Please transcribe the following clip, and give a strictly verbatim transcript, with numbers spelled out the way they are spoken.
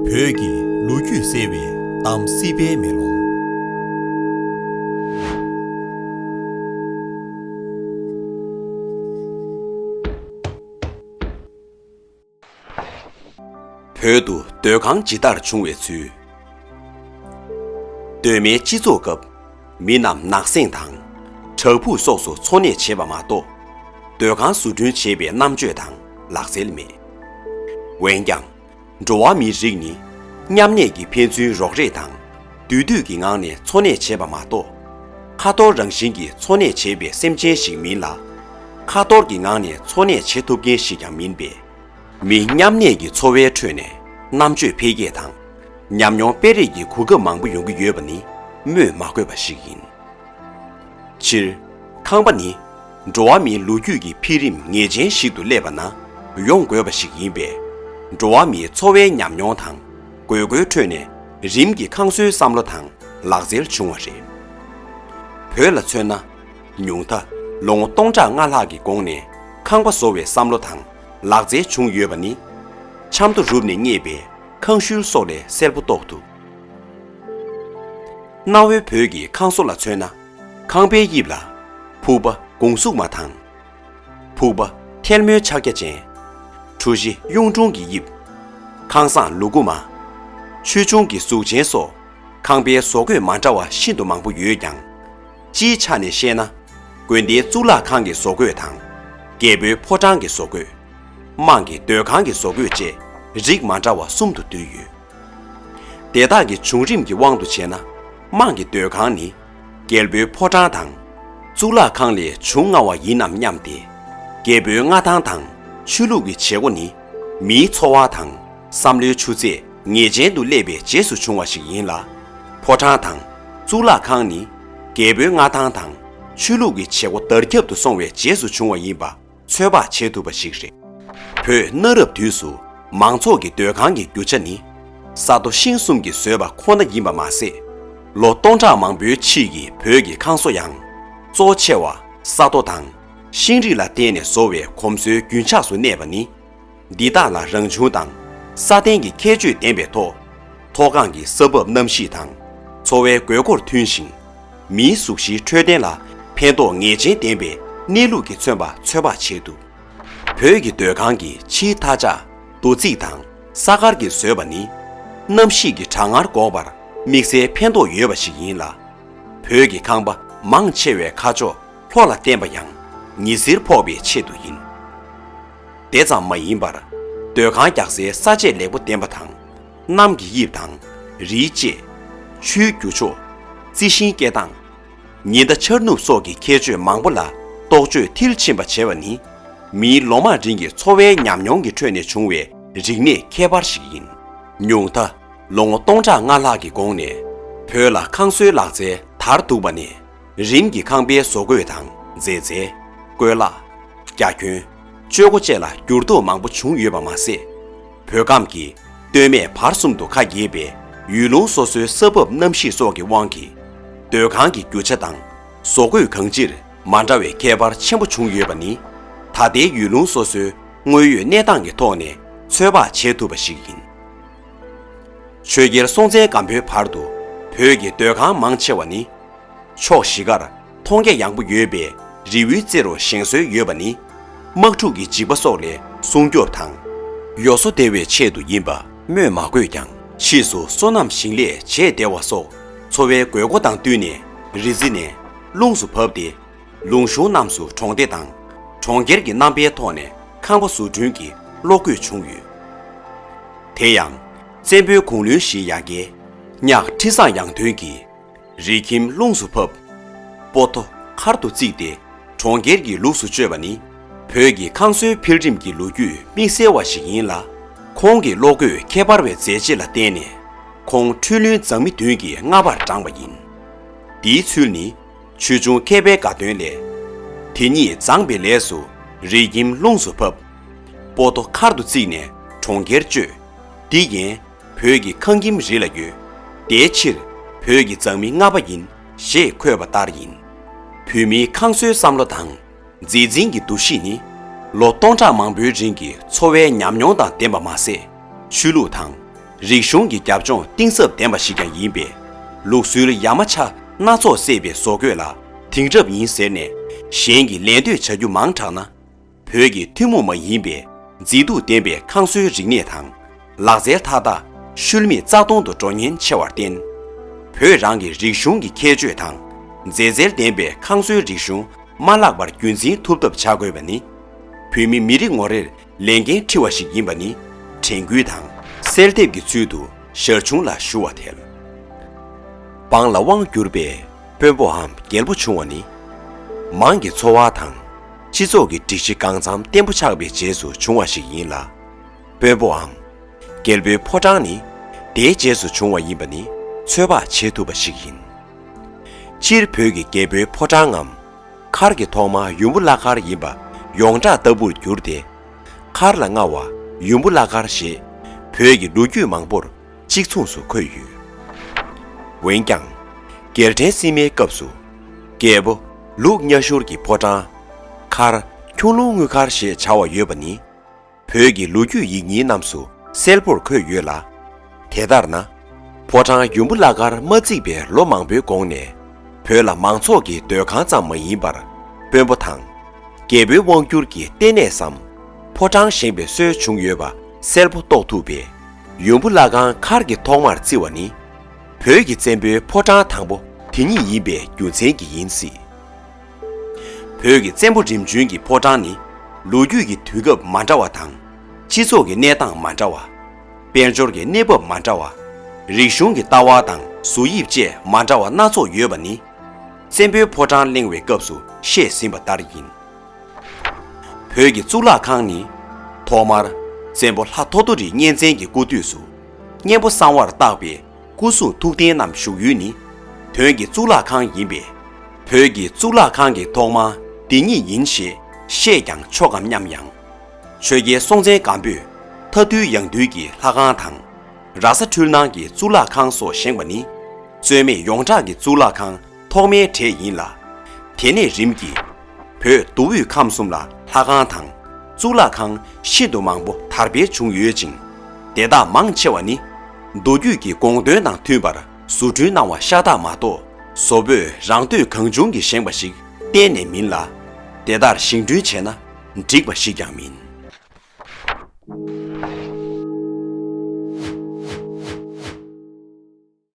བོད་ཀྱི་ལོ་རྒྱུས་གསལ་བའི་གཏམ་སྲིད་པའི་མེ་ལོང་། བོད་དུ་སྡོད་ཁང་ཇི་ལྟར་བྱུང་བའི་ཚུལ། གདོད་མའི་སྤྱི་ཚོགས་སྐབས། མི་རྣམས་ནགས་གསེང་དང་། བྲག་ཕུག་སོགས་སུ་འཚོ་གནས་བྱེད་པ་མ་གཏོགས། སྡོད་ཁང་བཟོ་སྐྲུན་བྱེད་པའི་རྣམ་དཔྱོད་དང་ལག་རྩལ་མེད། འོན་ཀྱང་། འགྲོ་བ་མིའི་རིགས་ནི། མཉམ་གནས་ཀྱི་ཕན་ཚུན་རོགས་རེས་དང་། འདུས་སྡོད་ཀྱི་ངང་ནས་འཚོ་གནས་བྱེད་པ་མ་གཏོགས། ཁ་འཐོར་རང་བཞིན་གྱིས་འཚོ་གནས་བྱེད་པའི་སེམས་ཅན་ཞིག་མིན་ལ། ཁ་འཐོར་གྱི་ངང་ནས་འཚོ་གནས་བྱེད་ཐུབ་མཁན་ཞིག་ཀྱང་མིན་པས། མི་མཉམ་གནས་ཀྱི་འཚོ་བའི་ཁྲོད་ནས་རྣམ་དཔྱོད་འཕེལ་རྒྱས་དང་། ཉམས་མྱོང་སྤེལ་རེས་ཀྱི་གོ་སྐབས་མང་པོ་ཡོང་གི་ཡོད་པ་ནི་སྨོས་མ་དགོས་པ་ཞིག་ཡིན། སྤྱིར། ཁང་པ་ནི། འགྲོ་བ་མིའི་ལོ་རྒྱུས་ཀྱི་འཕེལ་རིམ་ངེས་ཅན་ཞིག་ཏུ་སླེབས་པ་ན་ཡོང་དགོས་པ་ཞིག་ཡིན་པས། འགྲོ་བ་མིའི་འཚོ་བའི་ཉམས་མྱོང་དང་དགོས་མཁོའི་ཁྲོད་ནས་རིམ་གྱིས་ཁང་བཟོའི་བསམ་བློ་དང་ལག་རྩལ་བྱུང་བ་རེད། བོད་ལ་མཚོན་ན། ཉུང་མཐའ་ལོ་ངོ་སྟོང་ཕྲག་ལྔ་ལྷག་གི་གོང་ནས་ཁང་པ་བཟོ་བའི་བསམ་བློ་དང་ལག་རྩལ་བྱུང་ཡོད་པ་ནི། ཆབ་མདོ་རུབ་ནས་རྙེད་པའི་ཁང་ཤུལ་སོགས་ལས་གསལ་པོ་རྟོགས་ཐུབ། གནའ་བོའི་བོད་ཀྱི་ཁང་བཟོ་ལ་མཚོན་ན། ཁང་པའི་དབྱིབས་ལ་ཕུག་པ་སྒོང་ཟུག་མ་དང་། ཕུག་པ་ཐལ་མོའི་ཕྱག་རྒྱ་ཅན། གྲུ་བཞི་གཡུང་དྲུང་གི་དབྱིབས། ཁང་བཟང་ལུ་གུ་མ། ཆོས་འབྱུང་གི་གཟུགས་ཅན་སོགས་ཁང་པའི་བཟོ་བཀོད་མ་འདྲ་བ་ཤིན་ཏུ་མང་པོ་ཡོད་ཀྱང་། སྤྱིའི་ཆ་ནས་བཤད་ན། དགོན་སྡེའི་གཙུག་ལག་ཁང་གི་བཟོ་བཀོད་དང་། རྒྱལ་པོའི་ཕོ་བྲང་གི་བཟོ་བཀོད། དམངས་ཀྱི་སྡོད་ཁང་གི་བཟོ་བཀོད་བཅས་རིགས་མ་འདྲ་བ་གསུམ་དུ་འདུས་ཡོད། དེ་དག་གི་བྱུང་རིམ་གྱི་དབང་དུ་བྱས་ན། དམངས་ཀྱི་སྡོད་ཁང་ནི། རྒྱལ་པོའི་ཕོ་བྲང་དང་། གཙུག་ལག་ཁང་ལས་བྱུང་སྔ་བ་ཡིན་ནམ་སྙམ་སྟེ། རྒྱལ་པོའི་མངའ་ཐང་དང་ཆོས་ལུགས་ཀྱི་བྱེད་སྒོ་ནི། མིའི་འཚོ་བ་དང་བསམ་བློའི་ཆུ་ཚད་ངེས་ཅན་དུ་སླེབས་པའི་རྗེས་སུ་བྱུང་བ་ཞིག་ཡིན་ལ། ཕོ་བྲང་དང་གཙུག་ལག་ཁང་ནི། རྒྱལ་པོའི་མངའ་ཐང་དང་ཆོས་ལུགས་ཀྱི་བྱེད་སྒོ་དར་ཁྱབ་ཏུ་སོང་བའི་རྗེས་སུ་བྱུང་བ་ཡིན་པ། ཚོད་དཔག་བྱེད་ཐུབ་པ་ཞིག་རེད། བོད་གནའ་རབས་དུས་སུ་མང་ཚོགས་ཀྱི་སྡོད་ཁང་གི་རྒྱུ་ཆ་ནི། ས་རྡོ་ཤིང་གསུམ་གྱིས་བཟོས་པ་ཁོ་ན་ཡིན་པ་མ་ཟད། ལོ་སྟོང་ཕྲག་མང་པོའི་ཕྱིས་ཀྱི་བོད་ཀྱི་ཁང་བཟོ་ཡང་། གཙོ་ཆེ་བ་ས་རྡོ་དང་ཤིང་རིགས་ལ་བརྟེན་ནས་བཟོ་བའི་གོམས་སྲོལ་རྒྱུན་ཆགས་སུ་གནས་པ་ནི། འདི་དག་ལ་རང་བྱུང་དང་སྲ་བརྟན་གྱི་ཁྱད་ཆོས་ལྡན་པའི་ཐོག་མཐོ་སྒང་གི་ས་བབ་གནམ་གཤིས་དང་འཚོ་བའི་དགོས་མཁོར་མཐུན་ཞིང་། མིའི་གཟུགས་གཞིའི་འཕྲོད་བསྟེན་ལ་ཕན་ཐོགས་ངེས་ཅན་ལྡན་པའི་གནས་ལུགས་ཀྱིས་མཚོན་པ་ཚོད་དཔག་བྱེད་ཐུབ། བོད་ཀྱི་སྡོད་ཁང་གི་ཕྱིའི་མཐའ་ལྕགས་རྡོ་བརྩིགས་དང་ས་དཀར་གྱིས་བཟོས་པ་ནི། གནམ་གཤིས་ཀྱི་གྲང་ངར་འགོག་པར་དམིགས་བསལ་ཕན་ཐོགས་ཡོད་པ་ཞིག་ཡིན་ལ། བོད་ཀྱི་ཁང་པ་མང་ཆེ་བའི་ཁ་ཕྱོགས་ལྷོ་ལ་བསྟན་པ་ཡང་ཉི་ཟེར་ཕོག་པའི་ཆེད་དུ་ཡིན། དེ་ཙམ་མ་ཡིན་པར། སྡོད་ཁང་རྒྱག་སའི་ས་དཔྱད་ལེགས་པོ་ལྡན་པ་དང་། གནམ་གྱི་དབྱིབས་དང་། རིའི་ལྕེ། ཆུའི་རྒྱུ་ཕྱོགས། རྩི་ཤིང་སྐྱེ་སྟངས། ཉི་ཟླ་འཆར་ནུབ་སོགས་ཀྱི་ཁྱད་ཆོས་མང་པོ་ལ་རྟོག་དཔྱོད་མཐིལ་ཕྱིན་པ་བྱས་པ་ནི། མིའི་ལོ་མང་རིང་གི་འཚོ་བའི་ཉམས་མྱོང་གི་ཁྲོད་ནས་བྱུང་བའི་རིག་གནས་ཁྱད་པར་ཞིག་ཡིན། ཉུང་མཐའ་ལོ་ངོ་སྟོང་ཕྲག་ལྔ་ལྷག་གི་གོང་ནས་བོད་ལ་ཁང་བཟོའི་ལག་རྩལ་དར་འདུག་པ་ནས། རིམ་གྱིས་ཁང་པའི་བཟོ་བཀོད་དང་མཛེས་རྩལ། བཀོད་ལག་རྒྱ་ཁྱོན། སྤྱོད་སྒོ་བཅས་ལ་འགྱུར་ལྡོག་མང་པོ་བྱུང་ཡོད་པ་མ་ཟད། བོད་ཁམས་ཀྱི་སྟོད་སྨད་བར་གསུམ་དུ་ཁ་གྱེས་པའི་ཡུལ་ལུང་སོ་སོའི་ས་བབ་གནམ་གཤིས་སོགས་ཀྱི་དབང་གིས། སྡོད་ཁང་གི་རྒྱུ་ཆ་དང་བཟོ་བཀོད་གང་ཅིར་མ་འདྲ་བའི་ཁྱད་པར་ཆེན་པོ་བྱུང་ཡོད་པ་ནི། ད་ལྟའི་ཡུལ་ལུང་སོ་སོའི་དངོས་ཡོད་གནས་སྟངས་ཀྱི་ཐོག་ནས་ཚོད་དཔག་བྱེད་ཐུབ་པ་ཞིག་ཡིན། ཆོས་རྒྱལ་སྲོང་བཙན་སྒམ་པོའི་བར་དུ་བོད་ཀྱི་སྡོད་ཁང་མང་ཆེ་བ་ནི། ཕྱོགས་བཞི་ཀར་མཐོང་རྒྱ་ཡངས་པོ་ཡོད་པའི་རི་བོའི་རྩེ་རུ་བཞེངས་སྲོལ་ཡོད་པ་ནི། དམག་འཁྲུག་གི་འཇིགས་པ་སོགས་ལས་སྲུང་སྐྱོབ་དང་། ཡོ་བསྲང་བདེ་བའི་ཆེད་དུ་ཡིན་པ་སྨོས་མ་དགོས་ཀྱང་། ཕྱིས་སུ་སོ་ནམ་ཞིང་ལས་བྱེད་བདེ་བ་སོགས་འཚོ་བའི་དགོས་མཁོ་དང་བསྟུན་ནས། རི་རྩེ་ནས་ལུངས་སུ་བབས་ཏེ། ལུང་གཤོང་རྣམས་སུ་གྲོང་སྡེ་དང་གྲོང་ཁྱེར་གྱི་རྣམ་པའི་ཐོག་ནས་ཁང་པ་བཟོ་སྐྲུན་གྱི་བློ་བཀོད་བྱུང་ཡོད། དེ་ཡང་། བཙན་པོའི་གུང་བློན་ཞི་ཡ་གིས་གཉགས་ཁྲི་བཟང་ཡང་སྟོན་གྱིས། རི་ཁྱིམ་ལུངས་སུ་ཕབ། སྤོ་ཐོ་མཁར་དུ་བརྩིགས་ཏེ་གྲོང་ཁྱེར་གྱི་ལུགས་སུ་བཅོས་པ་ནི། བོད་ཀྱི་ཁང་བཟོའི་འཕེལ་རིམ་གྱི་ལོ་རྒྱུས་དམིགས་བསལ་བ་ཞིག་ཡིན་ལ། ཁོང་གི་བློ་བཀོད་ཁྱད་པར་བའི་མཛད་རྗེས་ལ་བརྟེན་ནས། ཁོང་འཕྲུལ་བློན་མཛངས་མི་བདུན་གྱི་མངའ་བར་བགྲངས་པ་ཡིན། འདིའི་ཚུལ་ནི། ཆོས་འབྱུང་མཁས་པའི་དགའ་སྟོན་ལས། དེ་ཉིད་མཛངས་པའི་ལས་སུ་རི་ཁྱིམ་ལུངས་སུ་ཕབ། སྤོ་ཐོ་མཁར་དུ་བརྩིགས་ནས་གྲོང་ཁྱེར་བཅོས། འདི་ཡན་བོད་ཀྱི་ཁང་ཁྱིམ་རི་ལ་ཡོད། དེའི་ཕྱིར་བོད་ཀྱི་མཛངས་མི་ལྔ་པ་ཡིན་ཞེས་འཁོད་པ་ལྟར་ཡིན། བོད་མིའི་ཁང་བཟོའི་བསམ་བློ་དང་མཛེས་འཛིན་གྱི་འདུ་ཤེས་ནི། ལོ་སྟོང་ཕྲག་མང་པོའི་རིང་གི་འཚོ་བའི་ཉམས་མྱོང་དང་ལྡན་པ་མ་ཟད། ཆོས་ལུགས་དང་ རིག་གཞུང་གི་རྒྱབ་ལྗོངས་གཏིང་ཟབ་ལྡན་པ་ཞིག་ཀྱང་ཡིན་པས། ལུགས་སྲོལ་ཡ་མ་ཆ་སྣ་ཚོགས་སྲེས་པའི་བཟོ་བཀོད་ལ་དེང་རབས་ཡིན་ཟེར་ནས་གཞན་གྱིས་ལད་ཟློས་བྱ་རྒྱུ་མང་དྲགས་ན། བོད་ཀྱི་ཐུན་མོང་མ་ཡིན་པའི་མཛེས་སྡུག་ལྡན་པའི་ཁང་བཟོའི་རིག་གནས་དང་། ལག་རྩལ་མཐའ་དག་ཤུལ་མེད་རྩ་སྟོང་དུ་འགྲོ་ཉེན་ཆེ་བར་བརྟེན། བོད་རང་གི་རིག་གཞུང་གི་ཁྱད་ཆོས་དང་མཛེས་རྩལ་ལྡན་པའི་ཁང་བཟོའི་རིག་གཞུང་མ་བརླག་པར་རྒྱུན་འཛིན་ཐུབ་ཐབས་བྱ་དགོས་པ་ནི། བོད་མི་མི་རེ་ངོ་རེར་ལས་འགན་འཁྲི་བ་ཞིག་ཡིན་པ་ནི་དྲན་སྐུལ་དང་གསལ་འདེབས་ཀྱི་ཚུལ་དུ་ཞར་བྱུང་ལ་ཞུ་བ་ཐལ། འབངས་ལ་དབང་བསྒྱུར་བའི་དཔོན་པོའམ་རྒྱལ་པོ་བྱུང་བ་ནི། མང་གི་འཚོ་བ་དང་སྤྱི་ཚོགས་ཀྱི་སྒྲིག་གཞི་གང་འཚམ་བརྟན་པོ་ཆགས་པའི་རྗེས་སུ་བྱུང་བ་ཞིག་ཡིན་ལ། དཔོན་པོའམ་རྒྱལ་པོའི་ཕོ་བྲང་ནི་དེའི་རྗེས་སུ་བྱུང་བ་ཡིན་པ་ནི་ཚོད་དཔག་བྱེད་ཐུབ་པ་ཞིག་ཡིན། སྤྱིར་བོད་ཀྱི་རྒྱལ་པོའི་ཕོ་བྲང་ངམ། མཁར་གྱི་ཐོག་མ་ཡུམ་བུ་བླ་མཁར་ཡིན་པ་ཡོངས་གྲགས་ལྟ་བུར་གྱུར་ཏེ། མཁར་ལ་མངའ་བ་ཡུམ་བུ་བླ་མཁར་ཞེས་བོད་ཀྱི་ལོ་རྒྱུས་མང་པོར་གཅིག་མཚུངས་སུ་འཁོད་ཡོད། འོན་ཀྱང་། རྒྱལ་ཕྲན་སིལ་མའི་སྐབས་སུ། རྒྱལ་པོ་ལུག་གཉའ་ཤོར་གྱི་ཕོ་བྲང་མཁར་ཁྱུང་ལུང་དངུལ་མཁར་ཞེས་བྱ་བ་ཡོད་པ་ནི། བོད་ཀྱི་ལོ་རྒྱུས་ཡིག་རྙིང་རྣམས་སུ་གསལ་པོར་འཁོད་ཡོད་ལ། དེ་ལྟར་ན། ཕོ་བྲང་ཡུམ་བུ་བླ་མཁར་མ་བརྩིགས་པའི་ལོ་མང་པོའི་གོང་ནས། བོད་ལ་མང་ཚོགས་ཀྱི་སྡོད་ཁང་ཙམ་མ་ཡིན་པར། དཔོན་པོ་དང་། རྒྱལ་པོའི་དབང་བསྒྱུར་གྱི་ལྟེ་གནས་སམ། ཕོ་བྲང་བཞེངས་པའི་སྲོལ་བྱུང་ཡོད་པ་གསལ་པོ་རྟོགས་ཐུབ་པས། ཡུམ་བུ་བླ་ཁང་མཁར་གྱི་ཐོག་མར་བརྩི་བ་ནི། བོད་ཀྱི་བཙན་པོའི་ཕོ་བྲང་དང་པོ་དེ་ཉིད་ཡིན་པའི་རྒྱུ་མཚན་གྱིས་ཡིན་སྲིད། བོད་ཀྱི་བཙན་པོ་རིམ་བྱོན་གྱི་ཕོ་བྲང་ནི། ལོ་རྒྱུས་ཀྱི་དུས་སྐབས་མ་འདྲ་བ་དང་། སྤྱི་ཚོགས་ཀྱི་གནས་སྟངས་མ་འདྲ་བ། དཔལ་འབྱོར་གྱི་གནས་བབ་མ་འདྲ་བ། རིག་གཞུང་གི་ལྟ་བ་དང་བཟོ་དབྱིབས་བཅས་མ་འདྲ་བ་སྣ་ཚོགས་ཡོད་པ་ནི། བཙན་པོའི་ཕོ་བྲང་གླེང་བའི་སྐབས་སུ་བཤད་ཟིན་པ་ལྟར་ཡིན། བོད་ཀྱི་གཙུག་ལག་ཁང་ནི། ཐོག་མར། བཙན་པོ་ལྷ་ཐོ་ཐོ་རི་གཉན་བཙན་གྱི་སྐུ་དུས་སུ། གཉན་པོ་གསང་བར་བཏགས་པའི་སྐུ་གཟུགས་ཐུགས་རྟེན་རྣམས་བཞུགས་ཡུལ་ནི། བོན་གྱི་གཙུག་ལག་ཁང་ཡིན་པས། བོད་ཀྱི་གཙུག་ལག་ཁང་གི་ཐོག་མ་འདི་ཉིད་ཡིན་ཞེས་བཤད་ཀྱང་ཆོག་གམ་སྙམ་ཡང་། ཆོས་རྒྱལ་སྲོང་བཙན་སྒམ་པོས་མཐའ་འདུལ་ཡང་འདུལ་གྱི་ལྷ་ཁང་དང་། ར་ས་འཕྲུལ་སྣང་གི་གཙུག་ལག་ཁང་སོགས་བཞེངས་པ་ནི། རྩོད་མེད་ཡོངས་གྲགས་ཀྱི་གཙུག་ལག་ཁང་ཐོག་མའི་གྲས་ཡིན་ལ། དེ་ནས་རིམ་གྱིས། བོད་མདོ་དབུས་ཁམས་གསུམ་ལ་ལྷ་ཁང་དང་གཙུག་ལག་ཁང་ཤིན་ཏུ་མང་པོ་དར་འཕེལ་བྱུང་ཡོད་ཅིང་། དེ་དག་མང་ཆེ་བ་ནི། མདོ་རྒྱུད་ཀྱི་དགོངས་དོན་དང་མཐུན་པར་བཟོ་སྐྲུན་གནང་བ་ཤ་སྟག་མ་གཏོགས། བཟོ་བོས་རང་བསྟོད་གང་བྱུང་གིས་བཞེངས་པ་ཞིག་གཏན་ནས་མིན་ལ། དེ་ལྟར་བཞེངས་སྐྲུན་བྱས་ན་འགྲིག་པ་ཞིག་ཀྱང་མིན།